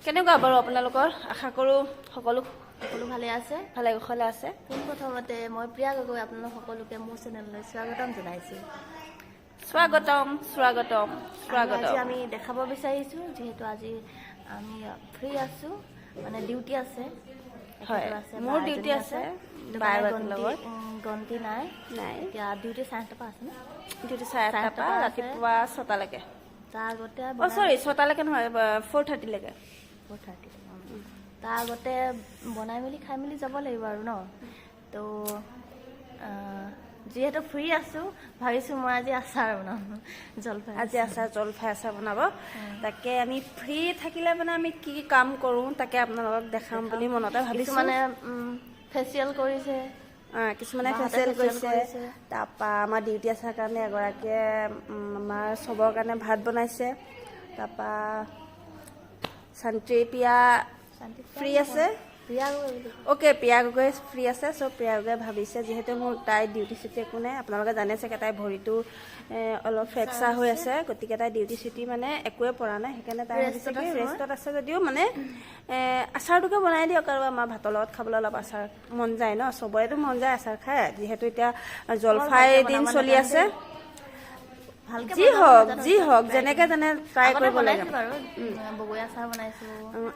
কেনেকুৱা বাৰু আপোনালোকৰ? আশা কৰোঁ সকলো সকলো ভালে আছে। ভালে কুশলে আছে। পোনপ্ৰথমতে মই প্ৰিয়া গগৈ আপোনালোক সকলোকে মোৰ চেনেললৈ স্বাগতম জনাইছোঁ। স্বাগতম, স্বাগতম, আৰু স্বাগতম। আজি আমি দেখাব বিচাৰিছোঁ, যিহেতু আজি আমি ফ্ৰী আছোঁ, মানে ডিউটি আছে। হয়, এখেতৰ আছে, মোৰ বা ডিউটি এজনী আছে, সেইটো বাৰ কাৰণে গৰাকীৰ লগত। গন্তি নাই। নাই। এতিয়া ডিউটি 8:30ৰ পৰা আছে ন? ডিউটি 8:30ৰ পৰা 8:30 আছে। ৰাতিপুৱা 6টালৈকে। তাৰ আগতে অ' চৰি, 6টালৈকে নহয়, 4:30লৈকে। 4:30। তাৰ আগতে বনাই মেলি খাই মেলি যাব লাগিব আৰু ন। তো যিহেতু ফ্ৰী আছোঁ, ভাবিছোঁ মই আজি আচাৰ বনাম, জলফাই। আজি আচাৰ, জলফাই আচাৰ বনাব। তাকে আমি ফ্ৰী থাকিলে মানে আমি কি কি কাম কৰোঁ, তাকে আপোনালোকক দেখাম বুলি মনতে ভাবিছোঁ। কিছুমানে ফেচিয়েল কৰিছে। কিছুমানে মাহঁতে ফেচিয়েল facial কৰিছে। কৰিছে। তাৰপৰা আমাৰ ডিউটি আছে কাৰণে এগৰাকীয়ে আমাৰ চবৰ কাৰণে ভাত বনাইছে। তাৰপৰা শান্তি প্ৰিয়া শান্তি ফ্ৰী আছে। প্ৰিয়া গগৈ বুলি। অ'কে, প্ৰিয়া গগৈ ফ্ৰী আছে। চ' প্ৰিয়া গগৈ ভাবিছে, যিহেতু মোৰ তাই ডিউটি চিউটি একো নাই, আপোনালোকে জানে চাগে, তাই ভৰিটো অলপ ফ্ৰেকচাৰ হৈ আছে, গতিকে তাই ডিউটি চিউটি মানে একোৱে পৰা নাই। সেইকাৰণে তাই ভাবিছে ৰেষ্টত কি আছো মই। ৰেষ্টত আছে যদিও মানে আচাৰটোকে বনাই দিয়ক আৰু আমাৰ ভাতৰ লগত খাবলৈ অলপ আচাৰ মন যায় ন। চবৰেতো মন যায় আচাৰ খাই, যিহেতু এতিয়া জলফাই ভালকে দিন বনাব চলি নাজানো আছে। দেই। ভালকে যি বনাব হওক, নাজানো। যি হওক, যেনেকে যেনে ট্ৰাই আগতে কৰিব লাগে। বনাইছো বাৰু, বগৰী আচাৰ বনাইছো।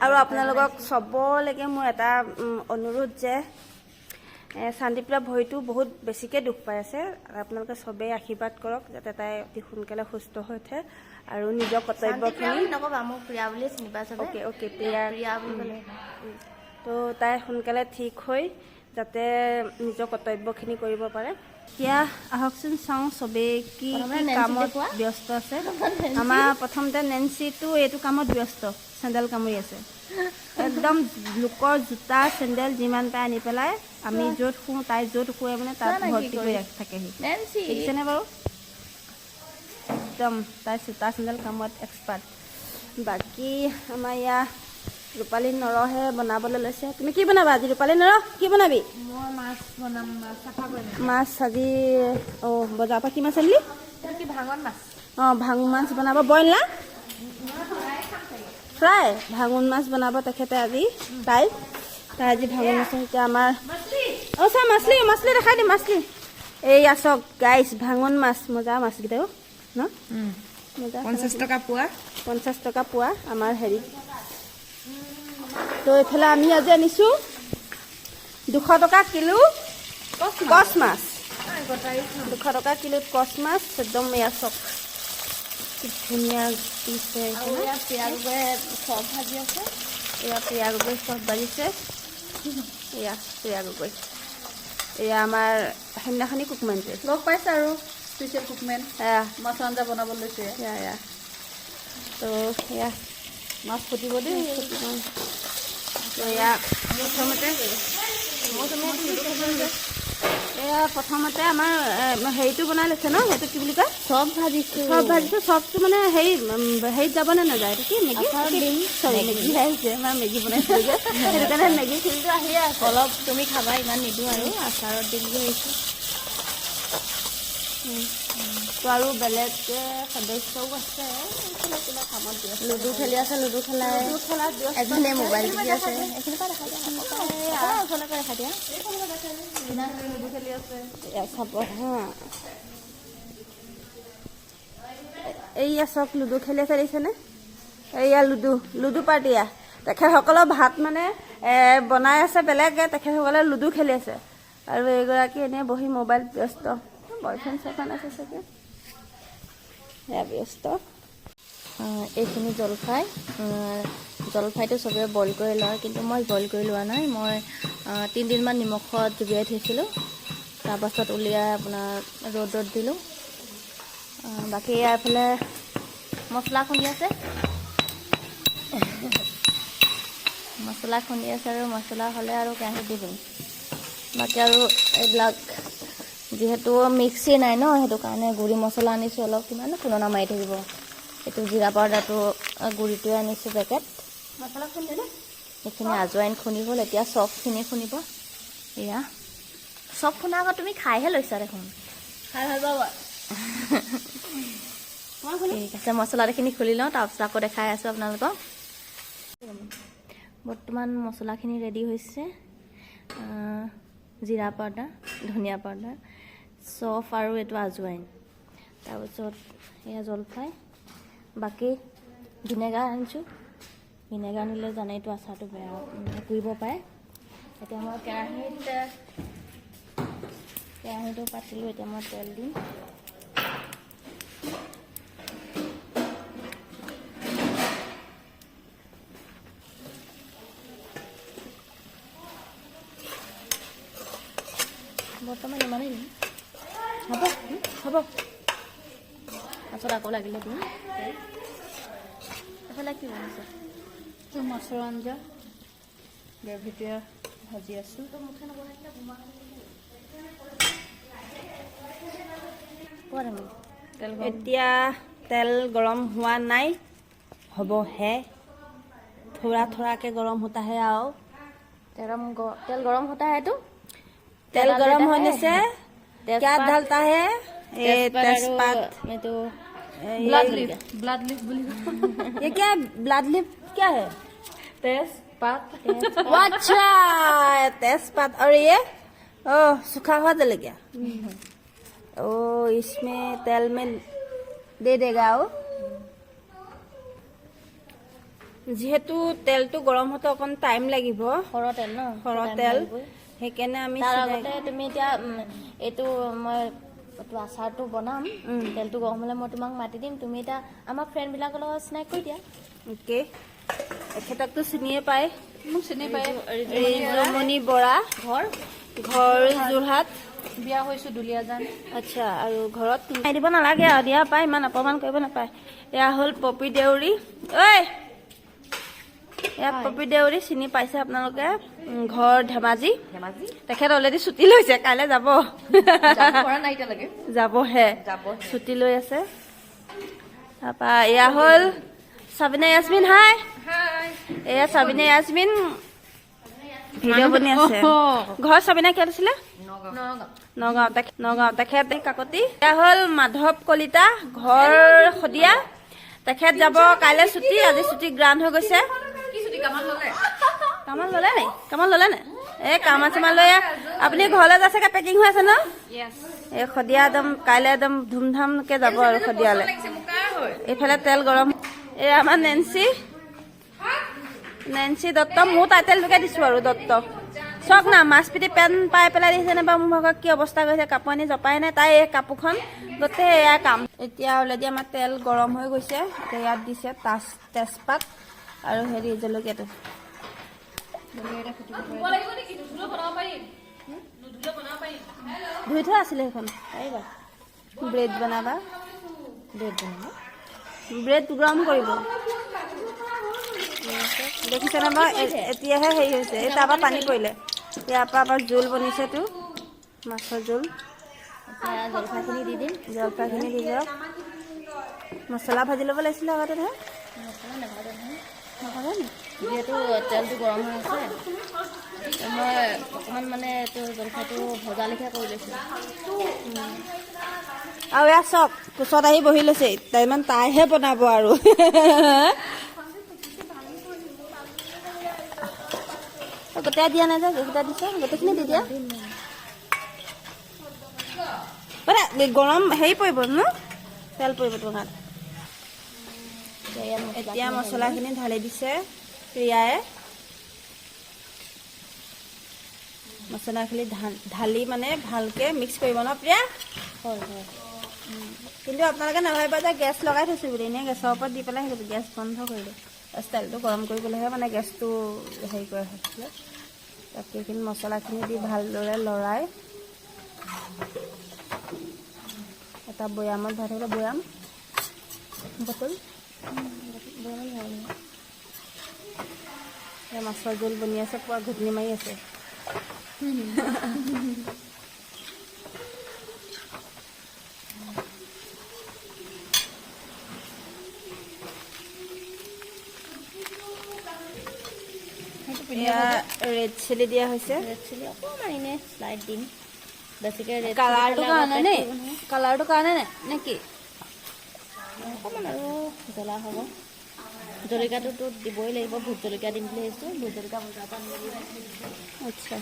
আৰু আপোনালোকক চবলৈকে মোৰ এটা অনুৰোধ যে শান্তিপ্ৰিয়া ভৰিটো বহুত বেছিকৈ দুখ পাই আছে। আপোনালোকে চবেই আশীৰ্বাদ কৰক যাতে তাই অতি সোনকালে সুস্থ হৈ উঠে আৰু নিজৰ শান্তি প্ৰিয়া কৰ্তব্যখিনি বুলি নকবা, মোক প্ৰিয়া বুলিয়ে চিনি পাই চবে। Okay okay Priya. প্ৰিয়া বুলি ক'লে। তো তাই সোনকালে ঠিক হৈ যাতে নিজৰ কৰ্তব্যখিনি কৰিব পাৰে। এতিয়া আহকচোন চাওঁ চবেই কি প্ৰথমতে কি নেন্সি কামত দেখুওৱা। ব্যস্ত আছে। আমাৰ প্ৰথমতে নেন্সিটো এইটো কামত ব্যস্ত, চেণ্ডেল কামুৰি আছে একদম। লোকৰ জোতা চেণ্ডেল যিমান পাই আনি পেলাই আমি য'ত শুওঁ, তাই য'ত শুৱে মানে তাত চোৱা না কি ভৰ্তি কৰি কৰিছে। থাকেহি। নেন্সি। দেখিছেনে বাৰু? একদম তাই জোতা চেণ্ডেল কামত এক্সপাৰ্ট। বাকী আমাৰ ইয়াৰ ৰূপালী নৰহে বনাবলৈ লৈছে। তুমি কি বনাবা আজি ৰূপালী নৰহ? কি বনাবি? মই মাছ বনাম, মাছ চাফা কৰিম। মাছ আজি। অঁ, বজাৰৰ পৰা কি মাছ আনিলি? এইটো কি, ভাঙন মাছ। অঁ, ভাঙোন মাছ বনাব। বইল না ফ্ৰাই? ভাঙোন মাছ বনাব তেখেতে আজি। তাই তাই আজি ভাঙোন মাছ। এতিয়া আমাৰ, অঁ, চা, মাছলি মাছলি দেখাই দিম। মাছলি এইয়া চাওক গাইছ, ভাঙোন মাছ, মজা মাছকেইটাও ন, মজা। 50 টকা পোৱা। 50 টকা পোৱা আমাৰ হেৰিত। তো এইফালে আমি আজি আনিছোঁ 200 টকা কিলো কচ মাছ। 200 টকা কিলোত কচ মাছ। একদম এয়া চাওক, কি ধুনীয়া পিচ হৈ আছে আৰু ন? ইয়াত প্ৰিয়া গগৈয়ে চব ভাজি আছে। এয়া প্ৰিয়া গগৈ চব বাজিছে। এয়া প্ৰিয়া গগৈ, এয়া আমাৰ সেইদিনাখনি কুকমেনটোৱে। লগ পাইছা আৰু স্পেচিয়েল কুকমেন। এয়া। মাছ আঞ্জা বনাব লৈছে। এয়া এয়া তো এয়া মাছ ফুটিব দেই। তো এয়া প্ৰথমতে আমাৰ হেৰিটো বনাই লৈছে ন। সেইটো কি বুলি কয়? চব ভাজিছো। চব ভাজিছো। চবটো মানে হেৰি হেৰিত যাবনে নাযায়? এইটো কি, মেগী? আচাৰত দিম। চৰি, মেগী আহিছে। আমাৰ মেগী বনাইছিলোঁ যে, সেইটো কাৰণে মেগী ফিলটো আহিয়ে আছে। অলপ তুমি খাবা, ইমান নিদিওঁ আৰু, আচাৰত দিম বুলি ভাবিছোঁ। তো আৰু বেলেগ সদস্যও আছে, এইফালে কিবা কামত ব্যস্ত। লুডু খেলি আছে, লুডু খেলাই। লুডু খেলাত ব্যস্ত। এজনে মোবাইল টিপি আছে। এইখিনিৰ পৰা দেখাই দিয়া, অকণমান ওচৰলৈ পৰা দেখাই দিয়া। লুডু খেলি আছে। এয়া চাব হা, এইয়া চাওক, লুডু খেলি আছে, দেখিছেনে? এইয়া লুডু লুডু পাৰ্টি। তেখেতসকলৰ ভাত মানে বনাই আছে বেলেগে, তেখেতসকলে লুডু খেলি আছে আৰু এইগৰাকী এনেই বহি মোবাইল ব্যস্ত। বয়ফ্ৰেণ্ড চয়ফ্ৰেণ্ড আছে চাগে, সেয়া ব্যস্ত। এইখিনি জলফাই। জলফাইটো চবে বইল কৰি লয়, কিন্তু মই বইল কৰি লোৱা নাই। মই 3 দিনমান নিমখত জুবিয়াই থৈছিলোঁ, তাৰপাছত উলিয়াই আপোনাৰ ৰ'দত দিলোঁ। বাকী এইফালে মছলা খুন্দি আছে, মছলা খুন্দি আছে আৰু মছলা হ'লে আৰু কেৰাহীত দি দিম। বাকী আৰু এইবিলাক যিহেতু মিক্সি নাই ন, সেইটো কাৰণে গুড়ি মছলা আনিছোঁ অলপ। কিমান খুন্দনা মাৰি থাকিব। এইটো জিৰা পাউডাৰটো গুড়িটোৱে আনিছোঁ পেকেট। মছলা খুন্দিলে। এইখিনি আজৱাইন খুন্দি হ'ল, এতিয়া চফখিনি খুন্দিব। এয়া চফ খুন্দা আগত তুমি খাইহে লৈছা দেখোন। খাই ভাল পাব মই। ঠিক আছে, মছলাখিনি খুলি লওঁ, তাৰপিছত আকৌ দেখাই আছোঁ আপোনালোকক। বৰ্তমান মছলাখিনি ৰেডি হৈছে। জিৰা পাউডাৰ, ধনিয়া পাউডাৰ, চফ আৰু এইটো আজৱাইন, তাৰপিছত এয়া জলফাই, বাকী ভিনেগাৰ আনিছোঁ। ভিনেগাৰ আনিলে জানে এইটো আচাৰটো বেয়া পুৰিব পাৰে। এতিয়া মই কেৰাহীটো পাতিলোঁ। এতিয়া মই তেল দিম। বৰ্তমান ইমানেই দিম। হ'ব হ'ব। পাছত আকৌ লাগিলে দিম তেল। এইফালে কি বনাইছে? এইটো মাছৰ আঞ্জা, গ্ৰেভিটোৱে ভাজি আছোঁ। কোৱা তুমি। তেল গৰম। এতিয়া তেল গৰম হোৱা নাই, হ'বহে। थोड़ा थोड़ाকে गरम होता है আৰু তেল गरम होता है तो तेल डाल गरम देता होने है। से क्या तेजपात। डालता है ये? तेजपात আৰু तेजपात। এইটো ব্লাড ये, লিফ, ব্লাড লিফ বুলি কয়। ये क्या ब्लड लिप क्या है? তেজপাত। वो अच्छा, तेजपात। और ये ओ सूखा हुआ जल गया, ओ इसमें तेल में दे देगा। वो যিহেতু তেলটো গৰম হওঁতে অকণ টাইম লাগিব। সৰহ তেল ন। সৰহ টাইম তেল। লাগিবই। সেইকাৰণে আমি তাৰ চিধাই- আগতে তুমি এতিয়া এইটো মই এইটো আচাৰটো বনাম। তেলটো গৰম হ'লে মই তোমাক মাতি দিম। তুমি এতিয়া আমাৰ ফ্ৰেণ্ডবিলাকৰ লগত চিনাকি কৰি দিয়া। অ'কে, এখেতকতো চিনিয়ে পায়। মোক চিনি পায়। ৰিজুমণি বৰা। ঘৰ? ঘৰ যোৰহাট। বিয়া হৈছোঁ দুলীয়াজান। আচ্ছা, আৰু ঘৰত মাৰি দিব নালাগে আৰু দিয়া পায়, ইমান অপমান কৰিব নাপায়। এয়া হ'ল পপী দেউৰী। ঐ, এয়া পপী দেউৰী, চিনি পাইছে আপোনালোকে। ঘৰ ধেমাজি। ধেমাজি। তেখেত অলৰেডি ছুটি লৈছে, কাইলৈ যাব। যাব পৰা নাই এতিয়ালৈকে। যাবহে। যাবহে। ছুটি লৈ আছে। তাৰপৰা এয়া হ'ল চাবিনা য়াছমিন, হাই। হাই। এয়া চাবিনা য়াছমিন, ভিডিঅ' বনি আছে। ঘৰ চাবিনা কিহত আছিলে? নগাঁও। নগাঁও। তেখেত কাকতি। এয়া হ'ল মাধৱ কলিতা, ঘৰ শদিয়া। তেখেত যাব কাইলৈ ছুটি, আজি ছুটি গ্ৰাণ্ড হৈ গৈছে। কামান ল'লে নি? কামান ল'লে নে? এই কামান চামান লৈ আপুনি ঘৰলৈ যাইছে, পেকিং হৈ আছে ন? এই শদিয়া একদম কাইলৈ একদম ধুমধামকে যাব আৰু শদিয়ালে। এইফালে তেল গৰম। এই আমাৰ নেন্সি, নেন্সি দত্ত। মোৰ টাইটেলটোকে দিছোঁ আৰু, দত্ত। চাওক না, মাছ পিটি পেন পাই পেলাই দিছে নে বাৰু? মোৰ ভাগৰ কি অৱস্থা কৰিছে, কাপোৰ আনি জপাই নাই তাই এই কাপোৰখন গোটেই। এয়া কাম। এতিয়া অলৰেডি আমাৰ তেল গৰম হৈ গৈছে। এতিয়া ইয়াত দিছে তেজপাত আৰু হেৰি জলকীয়াটো। ধুই থোৱা আছিলে সেইখন, পাৰিবা। ব্ৰেড বনাবা? ব্ৰেড বনাব। ব্ৰেড গৰম কৰিব। দেখিছেনে বাৰু? এতিয়াহে হেৰি হৈছে। এই তাৰপৰা পানী পৰিলে। ইয়াৰ পৰা আমাৰ জোল বনিছেতো, মাছৰ জোল। এতিয়া জলফাইখিনি দি দিম। জলফাইখিনি দি দিয়ক। মছলা ভাজি ল'ব লাগিছিলে আগতে নহয়? মছলা নাভাজে নহয়। নাভাজে নি? যিহেতু তেলটো গৰম হৈ আছে, মই অকণমান মানে এইটো জলফাইটো ভজা লেখীয়া কৰি লৈছোঁ। আৰু এয়া চাওক, কোচত আহি বহি লৈছে। তাই ইমান তাইহে বনাব আৰু। গোটেই দিয়া নাই যে, গোটেই দিছে, গোটেইখিনি দি দিয়া। মানে গৰম হেৰি পৰিব ন, তেল পৰিব তোমাৰ। এতিয়া ইয়াত মছলাখিনি। এতিয়া মছলাখিনি ঢালি দিছে প্ৰিয়াই। মছলাখিনি ঢালি মানে ভালকে মিক্স কৰিব ন প্ৰিয়া? হয় হয় কিন্তু আপোনালোকে নাভাবিব যে গেছ লগাই থৈছোঁ বুলি। এনেই গেছৰ ওপৰত দি পেলাই সেই গেছ বন্ধ কৰিলোঁ। তেলটো গৰম কৰিবলৈহে মানে গেছটো হেৰি কৰা হৈছিলে। তাকে এইখিনি মছলাখিনি দি ভালদৰে লৰাই এটা বৈয়ামত ভৰাই থাকিলে, বৈয়াম বটল। এয়া মাছৰ জোল বনি আছে, পুৰা ঘুটনি মাৰি আছে। এয়া ৰেড চিলি দিয়া হৈছে। ৰেড চিলি অকণমান এনেই শ্লাইড দিম, বেছিকৈ ৰেড। কালাৰটো কাৰণে নে? কালাৰটো কাৰণে নে নে কি? অকণমান আৰু জ্বলা হ'ব। জলকীয়াটোতো দিবই লাগিব, ভোট জলকীয়া দিম বুলি ভাবিছোঁ। ভোট জলকীয়া বজাৰৰ পৰা আনিব লাগিব। আচ্ছা,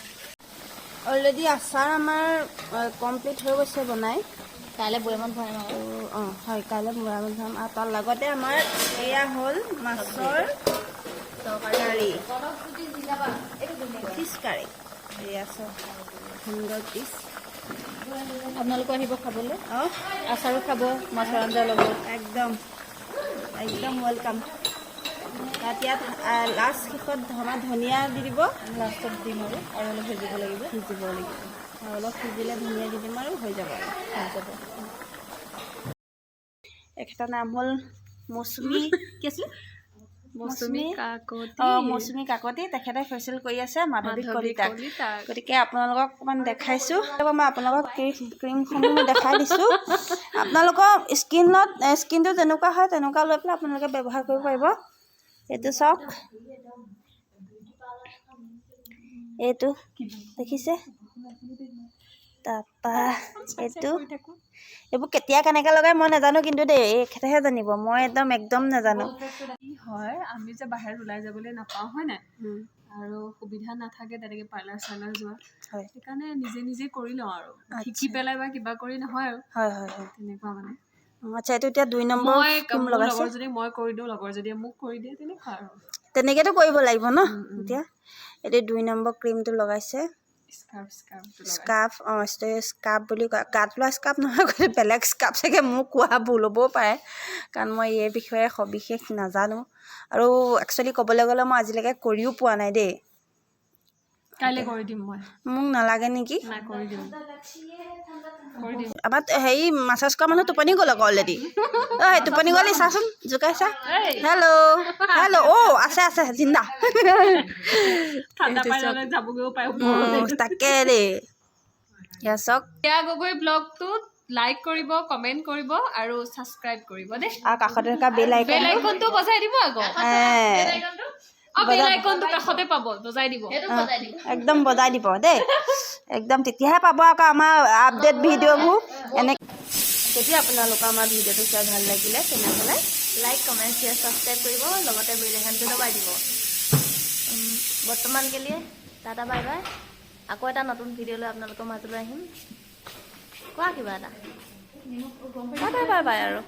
অলৰেডি আচাৰ আমাৰ কমপ্লিট হৈ গৈছে বনাই। কাইলৈ বৈয়ামত ভৰাম আৰু। অঁ হয়, কাইলৈ বৈয়ামত ভৰাম। আৰু তাৰ লগতে আমাৰ এয়া হ'ল মাছৰ তৰকাৰী, ফিছ কাৰী। এয়া চব সুন্দৰ পিচ। আপোনালোকো আহিব খাবলৈ। অঁ। আচাৰো খাব মাছৰ আঞ্জাৰ লগত। একদম একদম welcome. তাত ইয়াত লাষ্ট শেষত আমাৰ ধনিয়া দি দিব। লাষ্টত দিম আৰু অলপ সিজিব লাগিব। সিজিব লাগিব আৰু অলপ সিজিলে ধনিয়া দি দিম আৰু হৈ যাব আৰু। হৈ যাব। এখেতৰ নাম হ'ল মৌচুমী, কি আছিলে? মৌচুমী কাকতি। অঁ, মৌচুমী কাকতি। তেখেতে ফেচিয়েল কৰি আছে মাধৱী মাধৱী কলিতাক। কলিতাক। গতিকে আপোনালোকক অকণমান দেখাইছোঁ। মই আপোনালোকক ক্ৰীমসমূহ দেখাই দিছোঁ। আপোনালোকৰ স্কিনটো যেনেকুৱা হয় তেনেকুৱা লৈ পেলাই আপোনালোকে ব্যৱহাৰ কৰিব পাৰিব। এইটো চাওক, এইটো দেখিছে? তাৰপৰা এইটো, এইবোৰ কেতিয়া কেনেকৈ লগাই মই নাজানো কিন্তু দেই, এখেতেহে জানিব, মই একদম একদম নাজানো। কি হয়, আমি যে বাহিৰত ওলাই যাবলৈ নাপাওঁ, হয় নাই? আৰু সুবিধা নাথাকে তেনেকে পাৰ্লাৰ চাৰ্লাৰ যোৱা। সেইকাৰণে নিজে নিজে কৰি লওঁ আৰু, শিকি পেলাই বা কিবা কৰি নহয় আৰু। হয় হয় হয় তেনেকুৱা মানে। আচ্ছা, এইটো এতিয়া 2 নম্বৰ মই ক্ৰীম মোৰ লগাইছে। লগৰজনীক মই কৰি দিওঁ, লগৰজনীয়ে মোক কৰি দিয়ে, তেনেকুৱা আৰু। তেনেকেতো কৰিব লাগিব ন। এতিয়া এইটো 2 নম্বৰ ক্ৰীমটো লগাইছে। স্কাৰ্ফ স্কাৰ্ফটো লগাই। স্কাৰ্ফ, অঁ, স্কাৰ্ফ বুলি কয়। গাত লোৱা স্কাৰ্ফ নহয়, বেলেগ স্কাৰ্ফ চাগে। মোৰ কোৱা ভুল হ'বও পাৰে, কাৰণ মই এই বিষয়ে সবিশেষ নাজানো আৰু একচুৱেলি ক'বলৈ গ'লে মই আজিলৈকে কৰিও পোৱা নাই দেই। কাইলৈ কৰি দিম মই। মোক নালাগে নেকি? নাই, কৰি দিম, কৰি দিম। আমাৰ হেৰি মাছাজ কৰা মানুহ টোপনি গ'ল আকৌ অলৰেডি। ঐ, টোপনি গ'লি? চাচোন, জোকাই চা। হেল্ল' হেল্ল', অ' আছে আছে, জিন্দা। ঠাণ্ডা পাই ল'লে যাবগৈও পাৰে। তাকে দেই, ইয়াত চাওক। কেয়া গগৈ ব্লগটোত লাইক কৰিব, কমেণ্ট কৰিব আৰু ছাবস্ক্ৰাইব কৰিব দেই। আৰু কাষতে থকা বেল আইকন বেল আইকনটো বজাই দিব আকৌ। অ, বেল আইকনটো কাষতে পাব, বজাই দিব। একদম বজাই দিব দেই একদম, তেতিয়াহে পাব আকৌ আমাৰ আপডেট ভিডিঅ'বোৰ এনে। যদি আপোনালোকৰ আমাৰ ভিডিঅ'টো চাই ভাল লাগিলে, তেনেহ'লে লাইক, কমেণ্ট, শ্বেয়াৰ, ছাবস্ক্ৰাইব কৰিব, লগতে বেল আইকনটো দবাই দিব। বৰ্তমান के लिए টাটা, বাই বাই। আকৌ এটা নতুন ভিডিঅ' লৈ আপোনালোকৰ মাজলৈ আহিম। কোৱা কিবা এটা। টাটা, বাই বাই আৰু।